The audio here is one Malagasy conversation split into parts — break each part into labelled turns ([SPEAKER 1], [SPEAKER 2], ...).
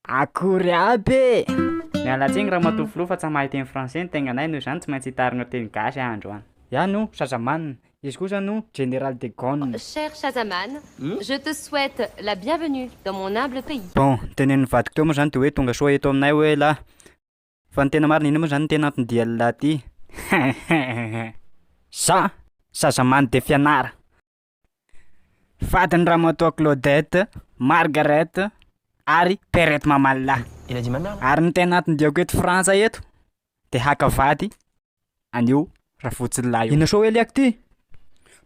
[SPEAKER 1] Akory aby e! Miala tsiny ramatoa filoha fa tsa mahay teny français ny tegnanay noho izany tsy maintsy hitarina teny gasy aho androany. Iaho no Shazaman, izy kosa no Général de Gaulle.
[SPEAKER 2] Cher Shazaman, je te souhaite la bienvenue dans mon humble pays.
[SPEAKER 1] Bon, ny tenenin'ny vadiko teo moa zany de hoe tonga soa eto aminay hoe lah. Fa ny tena marina inona moa zany ny tena anton-dian'lah ty? Za, Shazaman de fianara. Vadin'i Ramatoa Claudette, Margaret ary Perrette Mamalilahy. Ary ny tena anton-diako eto Frantsa eto de haka vady an'io Rafotsilahy io. Inona soa hoe liako ty?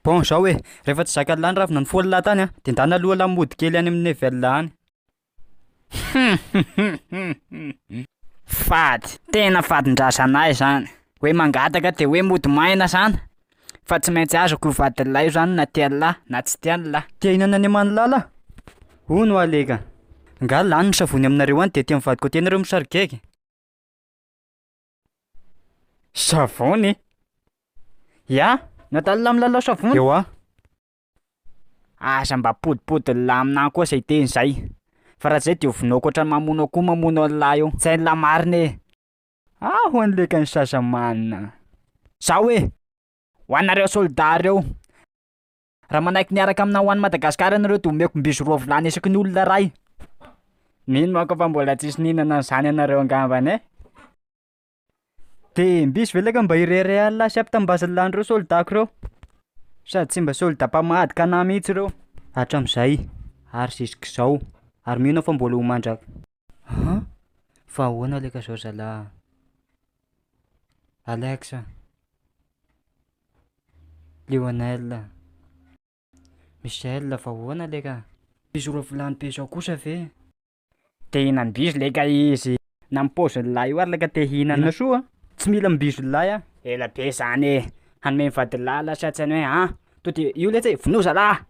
[SPEAKER 1] Bon zao e, rehefa tsy zakan'lah ny ravina nifoha-lah tany an, de ndana aloha lah mody kely any amin'ny Nevel any. Fady, tena fadin-drazanay zany, hoe mangataka de hoe mody maina zany, fa tsy maintsy azoko io vadin'lah io zany na tian'lah na tsy tian'lah. Te hihinana any aman'lah lah? Hono hoa leka, nga lany ny savony aminareo any de aty amin'ny vadiko aty nareo misary gaigy? Savony? Ya, nataon'lah milalao savony. Eoa. Aza mba podipodin'lah aminah koa zay teny zay, fa raha tsy zay de ho vonoako ohatran'ny mamono akoho mamono an'lah eo, tsy hain'lah marina e! Aho any lekan'ny Shazaman. Zao e! Ho anareo soldat reo, raha manaiky miaraka aminah ho any Madagasikara ianareo de omeko mbizo roa vilany isaky ny olona ray, mino manko fa mbola tsisy nihinana an'zany ianareo angambany e! De mbisy ve leka mba ireharehan'lah sy ampitambazan'lah an'ireo soldats-ko reo? Sady tsy mba soldat mpamadika anah mihitsy reo hatram'zay ary jusk'izao ary mino aho fa mbola ho mandrak- An! Fa ahoana leka zao zalah? Alex, Lionel, Michel fa ahoana leka? Misy roa vilany be zao kosa ve? Te hihinam-bizo leka izy. Na ny paozin'lahy io ary leka te hihinana. Inona soa? Tsy mila mbizo lahy aho. Ela be zany e! Hanome ny vadin'lahy lasa tsy hainy hoe an! To de io letsy e, vonoa zalahy!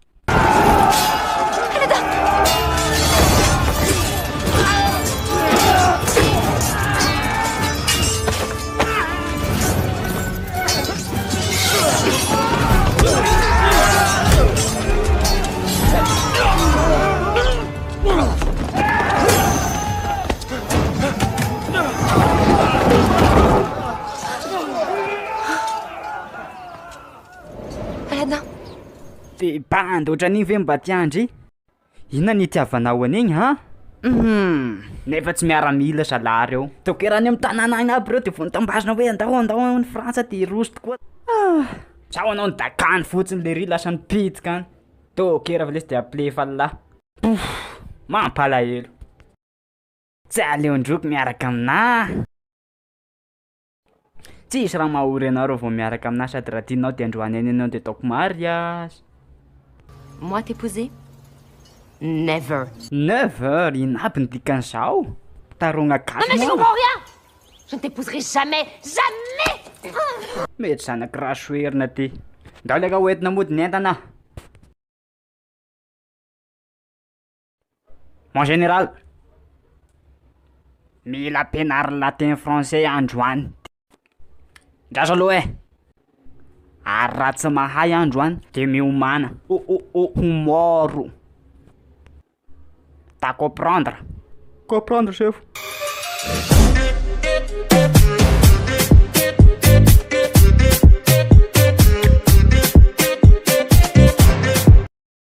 [SPEAKER 2] Aladdin.
[SPEAKER 1] De bandy ohatran'iny ve mba tiandry? Inona ny itiavanao an'igny han? Hum! Nefa tsy miaramila zalahy reo. Dokoera any am'tanàna agny aby reo de vao notambazina hoe andao andao any Frantsa de hiroso tokoa. Ah! Zao anao nidakany fotsiny lery lasa nipitika any. Dokoera fa lesy de amplefa lah. Pouf! Mampalahelo. Tsy aleon-droky miaraka aminà. Tsisy raha mahory anao raha vao miaraka aminà sady raha tianao de androany any ianao de ataoko mariazy.
[SPEAKER 2] Moi t'épouser? Never.
[SPEAKER 1] Never? Inona aby ny dikan'izao? Tarogna
[SPEAKER 2] Non
[SPEAKER 1] gasy
[SPEAKER 2] mais je
[SPEAKER 1] moa.
[SPEAKER 2] comprends rien! Je ne t'épouserai jamais! Jamais!
[SPEAKER 1] Mety zanak'i Rasoherina ty. Ndao leka hoentina mody ny entana. Mon général, mila ampianarina teny français androany, ndraso aloha e, ary raha tsy mahay androany de miomàna ho ho ho ho mort, t'as comprendre? Comprendre chef.